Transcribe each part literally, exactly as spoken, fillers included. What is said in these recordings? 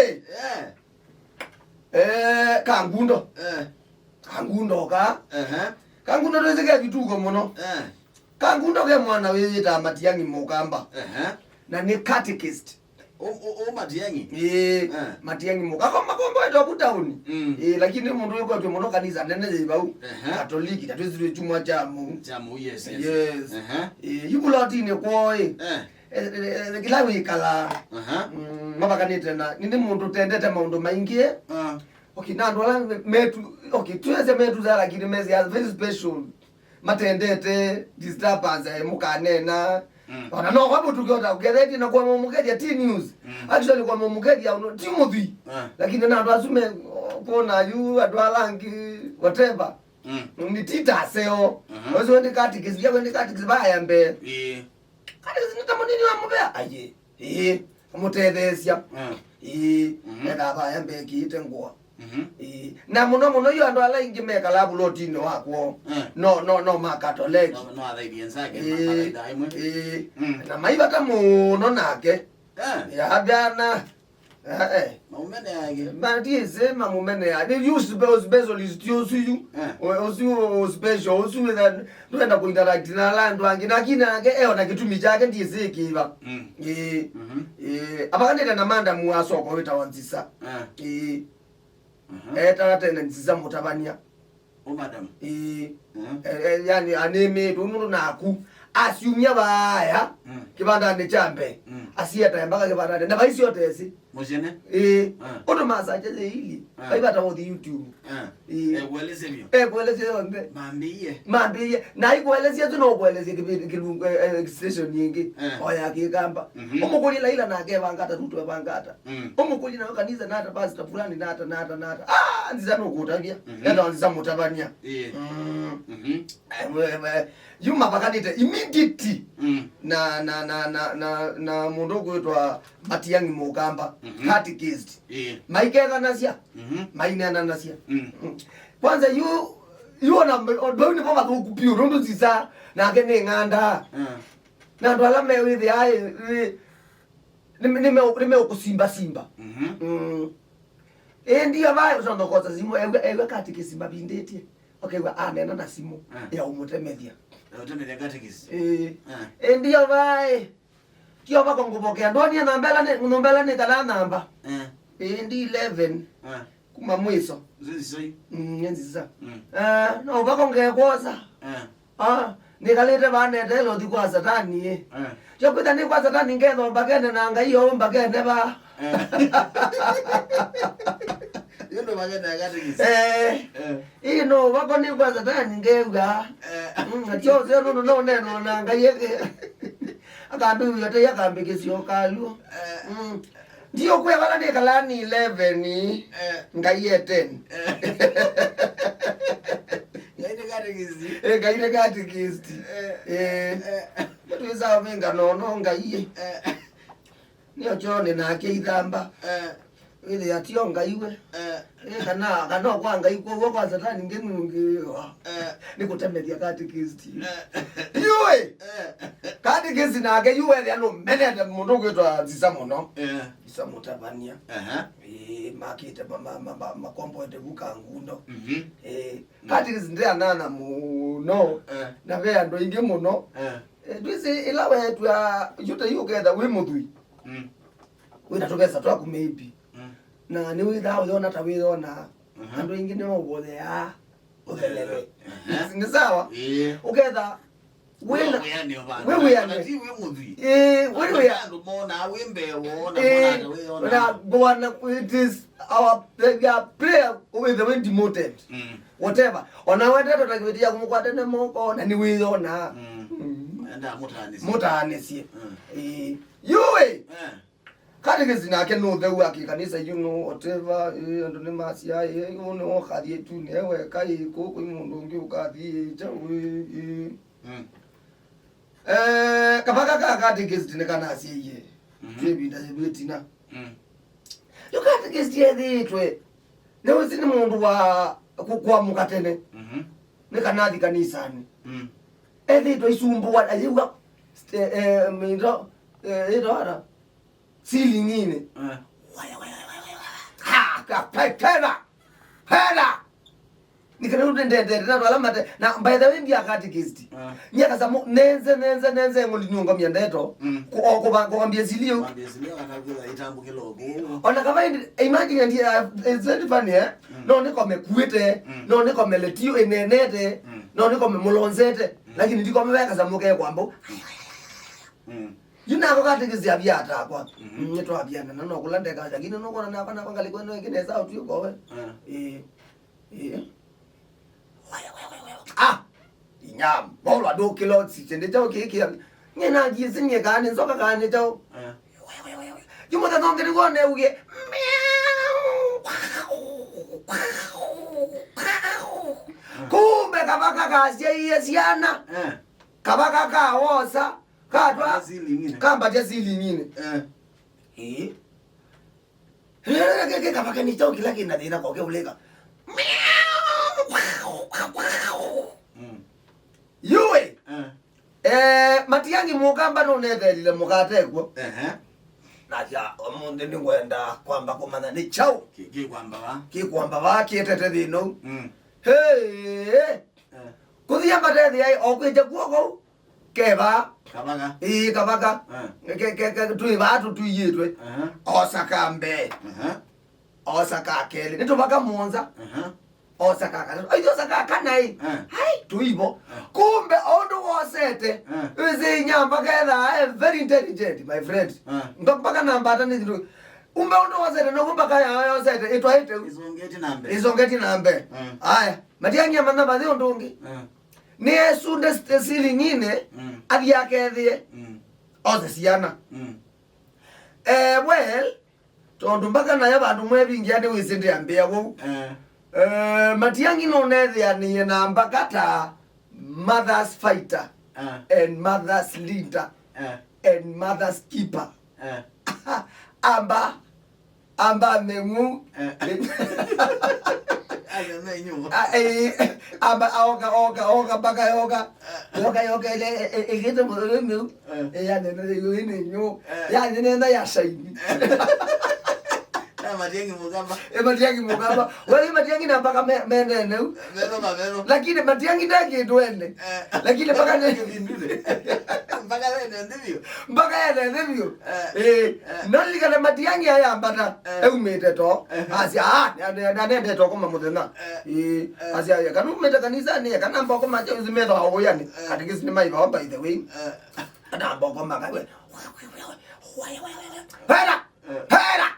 Eh. Eh, Kangundo. Eh. Kangundo ka. Ehe. Kangundo twĩsĩ ke vituko mũno. Eh. Kangundo ke mwana wĩyĩtaa Matiang'i Mũkamba. Ehe. Na nĩ catechist. O, o, o Matiang'i? Ĩĩ, eh. Matiang'i Mũkamba. Ako makomboetwe ku tauni. Mm. Ĩĩ, lakini mũndũ wĩkwetwe mũno kanisa nene yĩ vau. Ehe. Katoliki, na twĩsĩ twĩ chumwa cha mũ. Cha mũ, yes, yes. Yes. Ehe. Ĩĩ, yu pulotinĩ kwoo ĩ. Eh. Eh, eh, eh, kĩla wĩkalaa. Aha. Mm, mavakanĩte na, nĩ, nĩ mũndũ ũtendete maũndũ maingĩ. Ah. Okay, na andũ ala metu, okay, tuweze metu za, lakini mezi ya very special. Matendete disturbance, eh, mũkanena. Mm. Ona no kwa mũtu kĩota, ũkethĩtie na kwa mũmũkethia ti news. Mm. Actually, kwa mũmũkethia, uno, ti mũthwi. Ah. Lakini na andũ asu me, kona yu, andũ ala angĩ, whatever. Mm. Nĩ tita aseo. Aha. Wezi wendi katikisi, ya wendi katikisi, vaya mbee. Ĩĩ. Katikisi nĩ ta mũnini wa mũvea. Aye. Ĩĩ. Kũmũtetheesya. Mm. Ĩĩ. Mhm. Ethaa vaya mbee kĩĩte ngũa. Mhm. Ĩĩ. Na mũno mũno yu andũ ala aingĩ mekalaa vulotinĩ wa kwoo. Mm. No, no, no makatoleki. No, no athaithie nzake, ĩĩ, makathaitha imwe. Ĩĩ. Mm. Na maivata mũno nake. Eh. Yavyana. Eh, eh. Maũmene yake. Mandiĩsĩ mamũmene ya. Nĩ yu spe-, specialist ũsu yu. Eh. Ũ-, ũsu ũ-, special, ũsu wĩtha, ndwenda kũinteract na ala andũ angĩ. Lakini nake eo na kĩtumi kyake ndiĩsĩ kĩva. Mm. Ĩĩ. Mhm. Ĩĩ. Avakanĩte na mandamu wa soko wĩtawa Nzisa. Eh. Ĩĩ. Mhm. Etawa tene Nzisa Mũtavany'a. O madam. Ĩĩ. Mhm. Eh, eh, yani, anĩmĩtwe mũndũ naku. Asiumya vaaya, mm, kĩvandanĩ kya mbee. Mm. Asietae mpaka kĩvandanĩ. Na vaisi otesi. Mũcene? Ĩĩ. Ah. Ũndũ masacha zeili. Ah. Vaivata ũthi YouTube. Ah. Ĩĩ. Ekuelesya vyo. Ekuelesya yonthe. Mambĩie. Mambĩie. Na ikuelesya tu no kuelesya kĩvĩndĩ kĩlungu, eh, eh, station yĩngĩ. Ah. O ya Kĩkamba. Mhm. Ũmũkũlye Laila nake evangata, Ruto evangata. Mm. Ũmũkũlye nawe kanisa nata, pastor fulani nata, nata, nata. Ah, Nzisa nũkũtavya. Mhm. Enda Nzisa Mũtavany'a. Ĩĩ. Mm. Mhm. Eh, we, we, yu mavakanĩte immediately, mm, na, na, na, na, na, na mũndũ ũkwĩtwa Matiang'i Mũkamba, mhm, catechist. Ĩĩ. Maikethanasya, mhm, mainenanasya. Mm. Mm. Kwanza yu, yu ona, vau nĩvo vathũku piũ, nũndũ Nzisa nake nĩ ng'anda. Mm. Na andũ ala mewĩthĩaa, ĩ, ĩ, nĩ, nĩ me-, nĩmeũkũsimbasimba. Mhm. Mm. Ĩĩ, ndio vaĩ, ũtondokosa simũ, ew'a, ew'a katikisi mavindĩtye. Ũkew'a anena na simũ, ah, ya ũmũtemethya. Ya ũtemethya katikisi. Ĩĩ. Ah. Ĩĩ, ndio vaĩ. Tio vako ngũvokea. Ndonie namba ĩla nĩ, nyũmba ĩla nĩkalaa namba. Eh. Ĩĩ, ndi eleven. Ah. Kuma mwiso. Nzisa yu. Mm, nĩ Nzisa. Mm. Ah, no vako ngekwosa. Ah. Ah, nĩkalĩte vaa neteele ũthi kwa Satani, ĩ. Eh. Kyo kwĩtha nĩ kwa Satani ngetho mbakene na Ngai yo mbakene va. Eh. Yu ndũmanyĩte katekisi. Eh. Eh. Ĩ no vako nĩ kwa Satani ngew'a. Eh. Mm, na kyo syo nũndũ no neno na Ngai ĩthĩ. Akambĩw'a tei akambĩkĩsya ũkalũ. Eh. Mm. Ndiũkwĩa vala nĩkalaa nĩ eleven, eh, Ngai e ten. Eh. Ngai nĩ katekisi. Eh, Ngai nĩ katekisi. Eh. Eh. Eh. Twĩsaa ũmĩnga nono Ngai. Eh. Nĩo kyonĩ nake ithamba. Eh. Wĩthĩa tio Ngai we. Eh. Eh, kana, kana kwa Ngai kw'o kwa Satani ngĩ nũngĩ. Eh. Nĩ kũtemethya katekisi. Eh. Yũĩ! Eh. Katekisi nake yu wethĩa nũmenete mũndũ ũkwĩtwa Nzisa mũno. Eh. Nzisa Mũtavany'a. Aha. Ĩĩ, makĩte ma-, ma-, ma-, ma-, makomboete vu Kangundo. Mhm. Ĩĩ, mm, katekisi ndĩanana mũno. Eh. Na ve andũ aingĩ mũno. Eh. Eh, ndwĩsĩ ĩla weetw'a yu ta yu ũketha wĩ mũthwii. Mm. Wĩna tũvesa twaku maybe. Mm. Na nĩwĩthaa ũyona ta wĩyonaa. Mhm. Andũ aingĩ nĩmaũvotheaa ũthelelwe. Ehe. Nĩ, nĩ sawa? Ĩĩ. Ũketha wĩna, wĩ wĩanĩo vandũ. Wĩ wĩanĩo. Kana ti wĩ mũthwii. Ĩĩ, wĩ wĩa. Andũ monaa wĩ mbee woo, na, ĩĩ, monaa ta wĩyonaa. Na ngũana, it is our, their prayer wĩthe wĩ demoted. Mm. Whatever. Ona wendete na kĩvĩti ya kũmũkwatene moko, na nĩwĩyonaa. Mm. Mm. Enda mũtaanĩsye. Mũtaanĩsye. Mm. Ĩĩ. Yũĩ! Eh. Katekisi nake nĩ ũtheu wa kĩkanisa, you know, whatever, ĩ, andũ nĩmasyaa, ĩ, ũ nĩwe ũkathiĩ ĩtunĩ, e weka, ĩ, kũu kwĩ mũndũ ũngĩ ũkathiĩ, ĩ, kyaũ, ĩ, ĩ. Mm. Eh, kavaka ka katekisi nĩkanasyaie. Mhm. Twĩ ĩvinda yĩvĩtina. Mm. Yu katekisi ethĩĩtwe, nĩwĩsĩ nĩ mũndũ wa kũ-, kũamũka tene. Mhm. Nĩkanathi kanisanĩ. Mm. Ethĩĩtwe isumbũa, ayĩw'a, st-, eh, eh, mĩndo, eh, ĩtawara. Ceiling-inĩ. Eh. Waya, waya, waya, waya, Tena. Hela. Nikana rĩu ndendete na andũ ala mate. Na by the way, ndia catechist. Ah. Nyie kasamu, nenze, nenze, nenze ng'ondi nyungo mia ndeto. Mm. Ku-, o kuba-, kuambia silio. Kuambia silio kana kwĩtha itambũkĩlo kũu. Ona kama indi-, imagine ndi, uh, it's very funny, eh? Mm. No nĩkome kuĩte, mm, no nĩkome letio ĩnenete, mm, no nĩkome mũlonzete, mm, lakini ndikome weka samu ke kwambo. Mm. Yu nako katikisi avia atakwa. Mhm. Mm, nĩtwaviana na no kũla ndeka, lakini nũkwona nakwa, nakwa ngalĩko ĩno ĩngĩ nesa ũtw'ĩkowe. Ah. Ĩĩ. Ĩĩ. Ah! Inya, Paulo andũ kĩlo sitende chao kĩkĩa. Ngena jisi nye kani nzoka kani chao. Ah. Yu mũthenya ũngĩ nĩguo neuge. Kumbe kavaka kasyaie syana. Ah. Kavaka kawosa. Katwa. Kambatia ceiling ĩnĩ. Kambatia ceiling ĩnĩ. Eh. Ĩĩ. Ĩĩ, kĩ, kĩ, kavaka nĩ kyaũ kĩla kĩna thĩna koke ũlĩka. Mm. Yũĩ. Eh. Eh, Matiang'i mũkamba nũnethelile mũkate kw'o. Ehe. Nasya, ũmũnthĩ nĩngwenda kwamba kũmanya nĩ kyaũ. Kĩ, kĩ kwamba va? Kĩ kwamba va, kĩetete thĩna ũu. Mm. Hey! Eh. Kũthia matethĩa o kwĩkya kw'o kũu. Keva. Kavaka. Ĩĩ, kavaka. Eh. Ke, ke, ke, twĩ vaa tũtuiĩtwe. Aha. Osa ka mbee. Aha. Osa ka kelĩ. Nĩ tũvaka mũonza. Aha. Osa ka katatũ. Ai, osa ka kana ĩ. Eh. Ai, tũivo. Eh. Kumbe o ũndũ wosete. Eh. Ĩsĩ inya mbaka ethaa, eh, very intelligent, my friend. Eh. Mba-, mpaka na mbata nĩ thindũ. Kumbe o ũndũ wosete, noguo mbaka yao yosete, ĩtwaĩte. Ĩsongeti na mbee. Ĩsongeti na mbee. Eh. Aya, Matiang'i amanya vathi ũndũ ũngĩ. Eh. Nĩesunde st-, ceiling ĩnĩ, mm, athi akethĩe. Mm. Ose syana. Mm. Eh, well, tondũ mbaka nayo vandũ mwevingia nĩwĩsĩ ndĩambĩa wou. Eh. Eh, Matiang'i nũnethĩanĩie na mbaka ta mother's fighter, eh, and mother's leader, eh, and mother's keeper. Eh. Amba Amba meng'u. Eh. Amba meng'u. A, eh, amba aoka, oka, oka, mpaka yoka. Yoka, yoka, ile, e, e, ikite muthurumiu. Eh. Eh, yani, na yo ine nyu. Eh. Yani, nenda ya shaini. Eh. Na Matiang'i mũkamba. Eh, Matiang'i mũkamba. Wewe Matiang'i na mpaka me-, mende neu. Meno ma meno. Lakini Matiang'i ndaki twende. Eh. Lakini mpaka ne- Kĩvindule. Mpaka wende ndivyo. Mpaka yende ndivyo. Eh. Eh. Eh. No likana Matiang'i ayambata. Eh. Eumĩte to. Eh. Asya, ah, nende to kuma mũthenya. Eh. Eh. Eh. Asya, kana umĩte kanisa nĩ, kana mboko macha uzimetho aoyani. Eh. Katikisi ni maiva, by the way. Eh. Kana mboko makawe. Hera! Eh. Hera!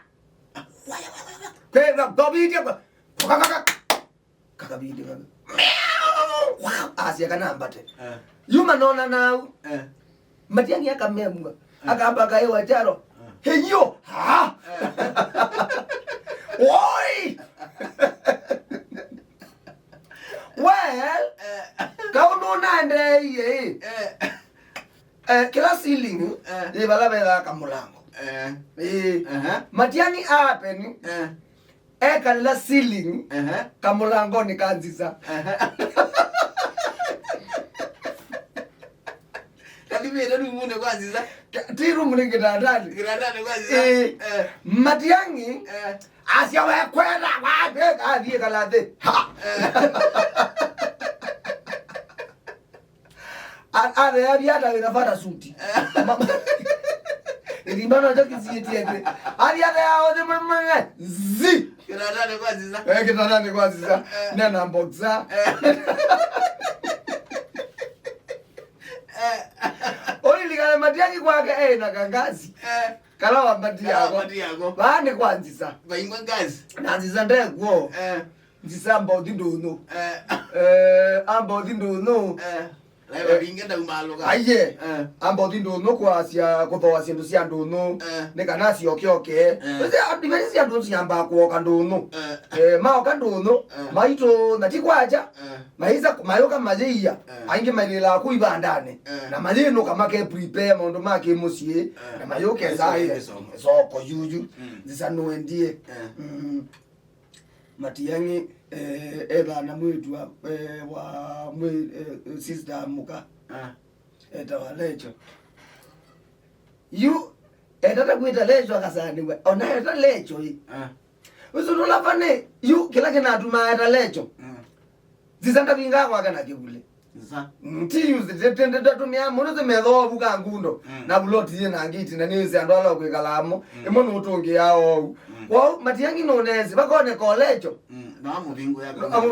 Kwĩra, tobithia kwa. Kaka, kaka. Kakabidi kaka. Asya kana mbate. Eh. Yuma nona nau. Eh. Matiang'i akamemwa. Eh. Akamba kaĩ wa charo. Eh. Heyo. Ha! Eh. Woi! Well, eh, kaũndũ naendeeie, eh. Eh. Eh, kĩla ceiling, eh, yĩ vala vethaa kamũlango. Eh. Ĩĩ. Aha. Matiang'i apeni. Eh. Ekalila ceiling, ehe, kamũlangoni ka nzisa. Ehe. Kathimĩte rumune kwa nzisa. Ka-, ti rumu, nĩ kitandani. Kitandani kwa nzisa. Ĩĩ. Eh. Matiang'i, eh, asya wekwenda, wa, athiĩ kala nthĩ. Ha! Eh. A-, atheavya ata wĩna parasuti? Ma-, ĩthimba no kyo kĩsiĩtie thĩ. Athi athea othĩ mwe, mwe, mwe. Zi! Kitandani kwa nzisa. Eh, kitandani kwa nzisa. Eh. Nena boxer. Eh. Eh. Ũlilikane Matiang'i kwake ena kangazi. Eh. Kala wa mbati yako. Kala wa mbati yako. Vaa nĩ kwa nzisa. Vaingwa ngazi. Na nzisa ndekuo. Eh. Nzisa amba ũthi ndũnyũ. Eh. Eh, amba ũthi ndũnyũ. Eh. Laila, eh, ndinge ndaumaalũka. Aiye. Eh. Amba ũthi ndũnyũ kwasya, kũthooa syĩndũ sya ndũnyũ. Eh. Nĩ kana syokyoke. Eh. Ĩsĩ, ah, ndivesi sya ndũnyũ syambaa kũoka ndũnyũ. Eh. Eh, maoka ndũnyũ, eh, maitũ, na ti kwacha. Eh. Maisa, mayũka mayĩia. Eh. Aingĩ mailĩlaa kũ ivandanĩ. Eh. Na mayĩnũka make prepare maũndũ ma kĩmũsyĩ. Eh. Na mayũka esa soko yuyu. Mm. Nzisa nũendie. Eh. Mm. Matiang'i, eh, ethaa na mwĩĩtu wa, eh, wa mwĩ-, eh, sister mũka. Ah. Etawa Lecho. Yu, etata kwĩta Lecho akasanĩw'a. Ona eta Lecho ĩ. Ah. Wĩsĩ ũndũ ũla funny, yu kĩla kĩnatumaa eta Lecho. Mm. Nzisa ndavingaa kwake na kĩvulĩ. Nzisa. Mm, ti yu, ti, ti, ti, ndatumia mũno, ti metho ovu ka ngundo. Mm. Na vuloti yĩ na ngiti, na nĩwĩsĩ andũ ala ũkwĩkala amo. Mm. Ĩmwe nũtũngĩaa oou. Mm. Kwou, Matiang'i nũnesi, vakoneka o Lecho. Mm. Na mũvingu ya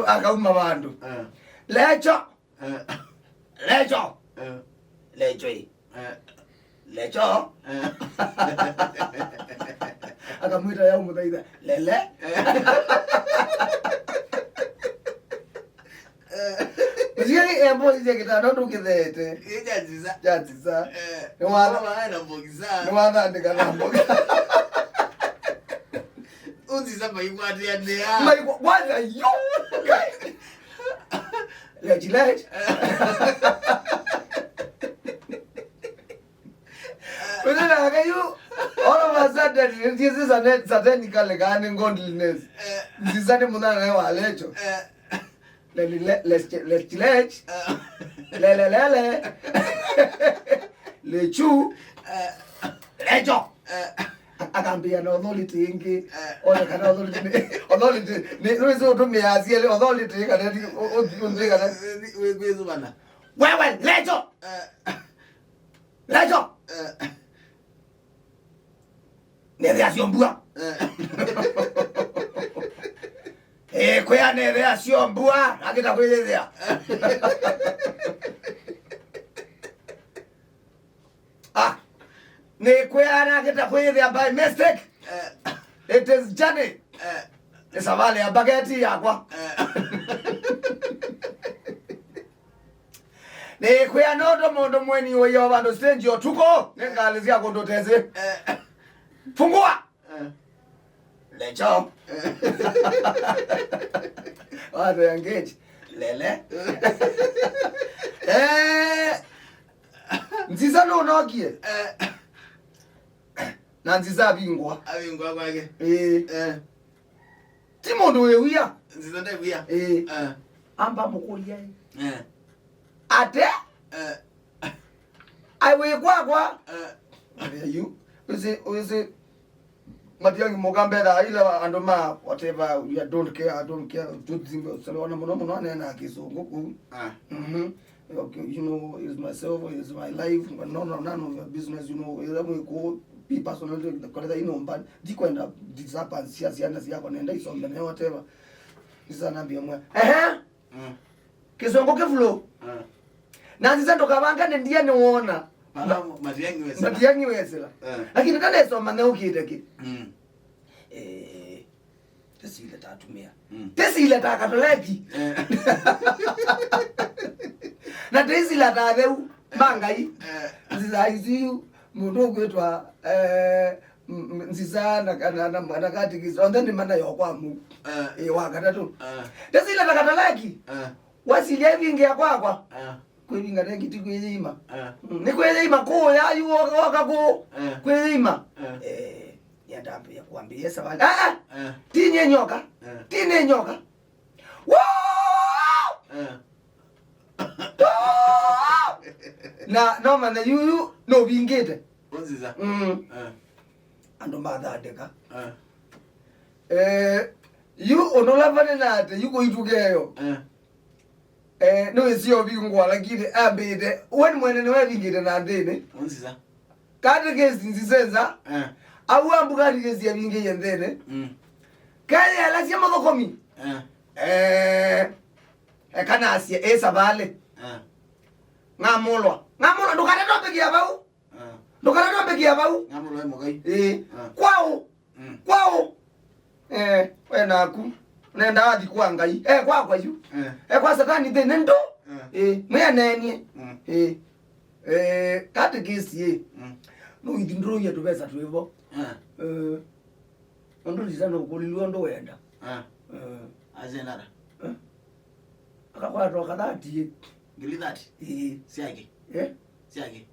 akauma vandũ. Eh. Lecho! Eh. Lecho! Eh. Lecho ĩ. Eh. Lecho. Eh. Akamwĩta ya ũmũthaitha. Lele. Eh. Mũsiani emboisye kĩtanda ndũkĩtheete. Ĩ chances. Chances. Eh. Nĩ watha-, mama ena mbogisa. Nĩ wathandĩka na mbogisa. Ũnzisa maikwatĩanĩa. Maikwa-, kwanza yo. Lechi, lechi. Wĩna nake yu, all of a sudden, this is a net satanically kana godliness. Eh. Nzisa nĩ mũthana wa Lecho. Eh. Leli le-, lech-, lech-, lech. Eh. Lele, lele. Lechu. Eh. Lecho. Eh. Akambia na authority ĩngĩ. Eh. One kana authority nĩ, authority nĩ, nĩwĩsĩ ũtũmĩaa sielĩ authority kana ti, ũ-, ũ-, ũthiĩ kana. Wĩ-, wĩ-, wĩsũvana. Wewe, Lecho! Eh. Lecho! Eh. Nĩthĩa syo mbua. Eh. Eh, kwĩa nĩthĩa syo mbua, akĩta kwĩyĩthĩa. Ah, nĩkwĩa nakĩta kwĩyĩthĩa by mistake. Eh. It is journey. Eh. Nĩ savalĩ ya mbaketi yakwa. Eh. Nĩkwĩa nũndũ mũndũ mweni ũyao vandũ stage ũtukũ, nĩ ngalĩ sya kũndũ tesi. Eh. Fungua! Eh. Lecho. Eh. Watu engage. Lele. Eh. Nzisa nũnokie. Eh. Na Nzisa avingwa. Avingwa kwake. Ĩĩ. Eh. Ti mũndũ wĩ wia. Nzisa nde wia. Ĩĩ. Eh. Amba mũkũlya ĩ. Eh. Ate? Eh. Ai wĩ kwakwa. Eh. Yu. Wĩsĩ, wĩsĩ. Matiang'i mũka mbetha ila andũ ma whatever, I don't care, I don't care. Ona mũno mũno anena kĩsũngũ kũu. Ah. Mhm. Okay, you know, is myself, is my life, but no, no, none of your business, you know, ĩla mwĩkũ, be personal, kũletha ino mba, ndikwenda disturbance cia ciana ciakwa, nenda isome, na whatever. Nzisa nambia mwe. Ehe! Mm. Kĩsũngũ kĩfulu. Mm. Na Nzisa ndũkavangane ndia nĩwona. Mama, Matiang'i wesela. Matiang'i wesela. Mm. Lakini ndandesoma neũkĩte kĩ. Mm. Eh, Tĩsile ta atumĩa. Mm. Tĩsile ta Katoleki. Eh. Na tĩsila ta atheu ma Ngai. Eh. Nzisa isu mũndũ ũkwĩtwa, eh, m-, m-, Nzisa na, na, na, na Katikisi. Onthe nĩ mana yo kwa mu. Eh. Ĩ wa katatũ. Eh. Tĩsile ta Katoleki. Eh. Wasilia ĩvingĩa kwakwa. Eh. Kwĩvinga nengiti kwĩyĩima. Eh. Mm, nĩ kwĩyĩima kũũya yu woka, woka kũũ. Eh. Kwĩyĩima. Eh. Eh. Nĩendambĩĩa kũambĩĩa savalĩ. Ah, ah! Eh. Ti nyie nyoka. Eh. Ti nyie nyoka. Woo! Eh. Woo! Na no manya yuyu nũvingĩte. Nzisa. Mm. Eh. Andũ mathandĩka. Eh. Eh, yu ũndũ ũla vane na atĩ yu kũitũkeo. Eh. Eh, nĩwĩsĩ ovingwa, lakini ambĩte. We nĩ mwene nĩwevingĩte na nthĩnĩ. Nzisa. Katikisi Nzisa nza. Eh. Au ambu Katikisi avingĩie nthĩnĩ. Mm. Keyĩalasya mũthũkũmi. Eh. Eh, ekanasye ĩ savalĩ. Eh. Ng'amũlwa. Ng'amũlwa, ndũkate topic ya vau. Eh. Ndũkate topic ya vau. Ng'amũlwa ĩ mũkai. Ĩĩ. Eh. Kwaũ? Mm. Kwaũ? Eh, we naku. Nenda athi kwa Ngai. Eh, kwakwa yu. Eh. Eh, kwa Satani nthĩnĩ ndũ. Eh. Eh, mwĩanenie. Mm. Eh. Eh, katikisi, eh. Mm. No ithi ndũrũia tũvesa twĩvo. Eh. Eh. Ũndũ Nzisa nũkũlilwe ũndũ wenda. Eh. Eh. Asenata. Eh. Akakwatwa kathati. Ngili thati. Eh. Syake. Eh. Syake.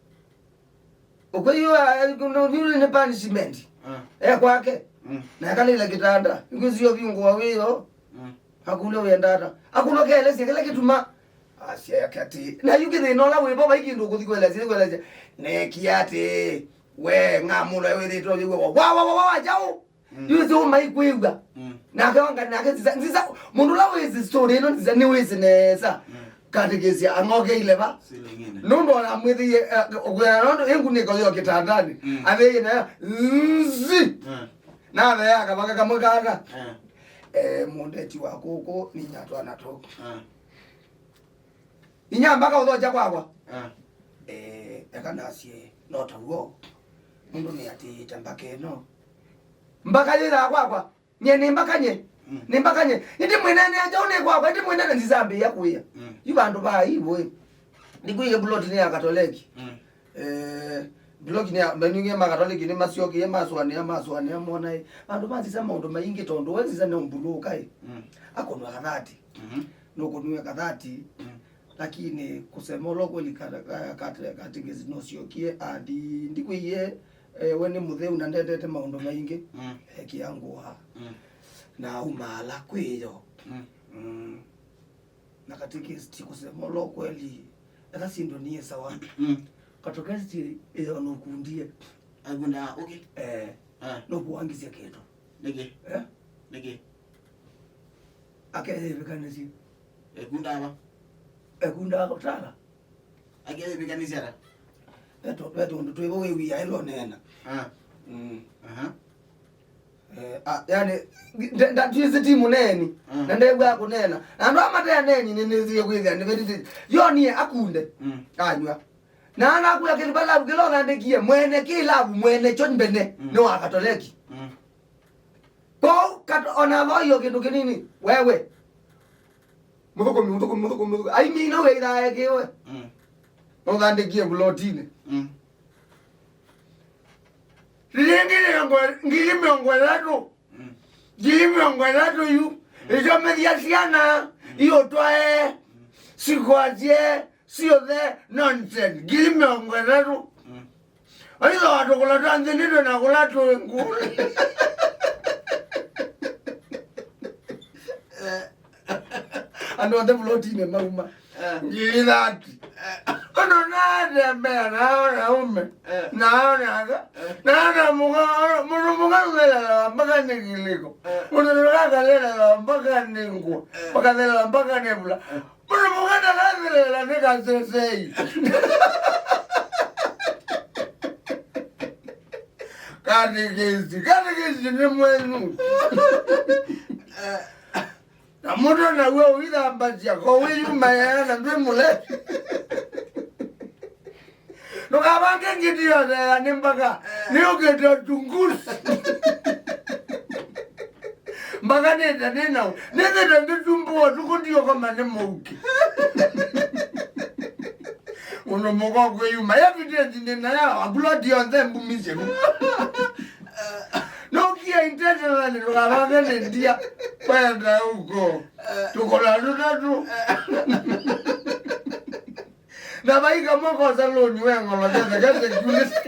Ũkwĩyũa, eh, kũndũ yule nĩ punishment. Ah. Eh, kwake. Mm. Na akalĩla kĩtanda. Ngwĩsĩ yo viungo wa wĩyo. Mm. Akũlya wĩenda ata. Akũlya kelesya kĩla kĩtuma. Asya yake atĩ. Na yu kĩthĩna ũla wĩvo vai kĩndũ ũkũthi kwelesya, kwelesya. Nekia atĩ. We ng'amũlwa wĩthĩtwe wĩw'e wa, wa, wa, wa, wa, jaũ. Mm. Yu ĩsĩ ũmaikwĩw'a. Mm. Nake wanga, nake nzisa, nzisa, mũndũ ũla wĩsĩ story ĩno nzisa nĩwĩsĩ nesa. Mm. Katĩkĩsya ang'okeile va. Silingine. Nũndũ ona mwĩthĩie, eh, ũkwĩana nũndũ ĩngunĩko yo kĩtandanĩ. Mm. Athĩie nayo. Nzi. Mm. Nathea kavaka kamwe kaka. Mm. Eh, mũndeti wa kũkũ, ninya twana tũkũ. Mm. Inya mbaka ũthokya kwakwa. Ah. Eh, eka nasye, no ta w'o. Mũndũ nĩ atĩĩte mbaka ĩno. Mbaka yĩthaa kwakwa. Nye nĩ mbaka nye. Mm. Nĩ mbaka nye. Ĩndĩ mwĩnene aja ũnĩ kwakwa, ĩndĩ mwĩnene nzisambĩĩa kũĩa. Mm. Yu vandũ va ivo ĩ. Ndikũie buloti nĩ ya Katoleki. Mm. Eh, buloti nĩ ya, menungie ma Katoleki nĩ masyokie, masũanĩa, masũanĩa, mona ĩ. Vandũ va nzisa maũndũ maingĩ tondũ we nzisa nĩ ũmbulũka ĩ. Mm. Akonwa kathati. Mhm. Nũkũnw'e kathati, mm, lakini kusema ũla kweli ka-, ka-, kate-, katekesi nũsyokie athi ndikwĩie, eh, we nĩ mũtheu na ndendete maũndũ maingĩ. Mm. Ekĩa ngũa. Mm. Na aumaala kwĩyo. Mm. Mm. Na katekesi kusema ũla kweli, eka syĩndũ niĩ sawa. Mm. Katekesi ĩyo nũkundie. Aikunda, okay. Eh. Ah. Nũkũangisya kĩndũ. Nĩkĩ? Eh? Nĩkĩ? Akeyĩvĩkanĩsye. Ekundaa va? Ekundaa kũtala. Akeyĩvĩkanĩsya ata? Ve tũ-, ve tũndũ twĩvo wĩwia ĩlo neena. Ah. Mm. Aha. Eh, ah, yani, nda-, nda-, twĩsĩ ti mũneeni. Mm. Na ndew'aa kũneena. Na andũ aa matea neeni nĩ nĩsie kwĩthĩa nĩvetĩtĩtye. Yo niĩ akunde. Mm. Anywa. Na anakwĩa kĩliva lavu kĩla ũthandĩkie, mwene kĩ lavu, mwene kyo mbene, mm, nĩ wa Katoleki. Mm. Kwoou, kat-, ona voio kĩndũ kĩnini, wewe. Mũthũkũmi, mũthũkũmi, mũthũkũmi, mũthũkũmi. Aimina ũgeithaa ekĩwe. Mm. Na ũthandĩkie mbulotinĩ. Mm. Silingi mĩongo, ngili mĩongo ĩtatũ. Mm. Ngili mĩongo ĩtatũ yu. Mm. Ĩsomethya syana, mm, iũtwae, mm, sikwasye, syothe nonsense. Ngili mĩongo ĩtatũ. Mm. Aitha watũkũla twa nthĩ nĩtwe na kũla tũĩ ngũ. Eh. Andũ onthe vulotinĩ mauma. Eh. Ngili thati. Eh. Ũndũ natembea nao na ume. Eh. Nao naka. Eh. Nao na mũka, mũndũ mũka ũmelelewa mpaka nĩ kĩlĩko. Eh. Mũndũ mũka akalelewa mpaka nĩ ngũ. Eh. Makathelewa mpaka nĩ vula. Eh. Mũndũ mũka ndakathelewa nĩ kasesei. Katekesi, katekesi nĩ mwenyu. Eh. Na mũndũ naw'o ũithambasya, ko wĩyumaea na ndwĩ mũlevi. Ndũkavange ngiti yotheea nĩ mbaka, nĩũkĩte ũtungusi. Mbaka nĩte nĩnau, nĩthĩte ngĩtumbũa ũtukũ ndiũkoma nĩ mũuki. Mũndũ mũka ũkwĩyuma, evidence nĩ nayo, akuloti yonthe mbumisye. Nũkia intentionally ndũkavave nĩ ndia. Kwenda huko. Tũkũla tũtatũ. Na vaika mũkosa lũni we ng'olo kese kese kiulisi.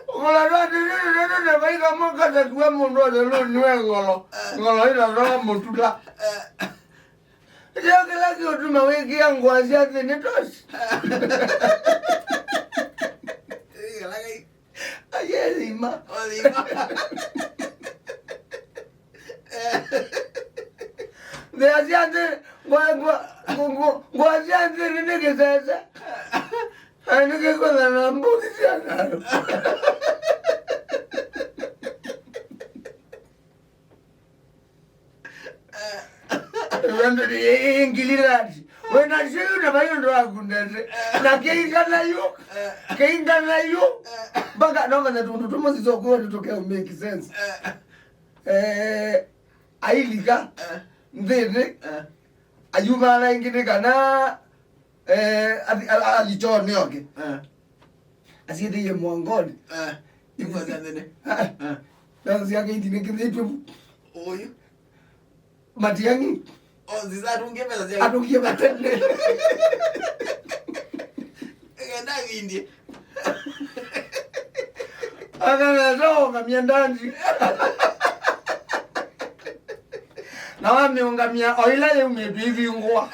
Ũkũla tũtatũ na vaika mũkosa kuwa mũndũ othe lũni we ng'olo. Ng'olo ĩtathola mũtula. Kĩo kĩla kĩũtuma wĩkĩa ngũa sya nthĩ nĩ tosi. Aye, thima. Othima. Nthĩa sya nthĩ, ngũa, ngũa, ngũ-, ngũ-, ngũa sya nthĩ nĩ kĩsese. Na nĩ kĩkũtha na mbũki sya ngalo. Ngililadi. Wena syu na vayo ndo akundete. Na keingana yu. Keingana yu. Mpaka no manya tundu tumo sizo kwa tutoke make sense. Eh, ailika. Ndene. Ayuma na ingine kana Eh, athi-, a-, a-, athi chooni oke. Eh. Asiĩthĩie mũongoni. Eh. Igua sya nthĩnĩ. Ah, ah. Eh. Mbeca syake itinĩkĩthĩtw'e vu. Ũyu. Matiang'i. Oh, sisa atungie mbeca syake. Atungie matene. Enda vindie. Akanata ongamia ndandi. Na wamĩũngamia o ila yaumĩtw'e ivingũa.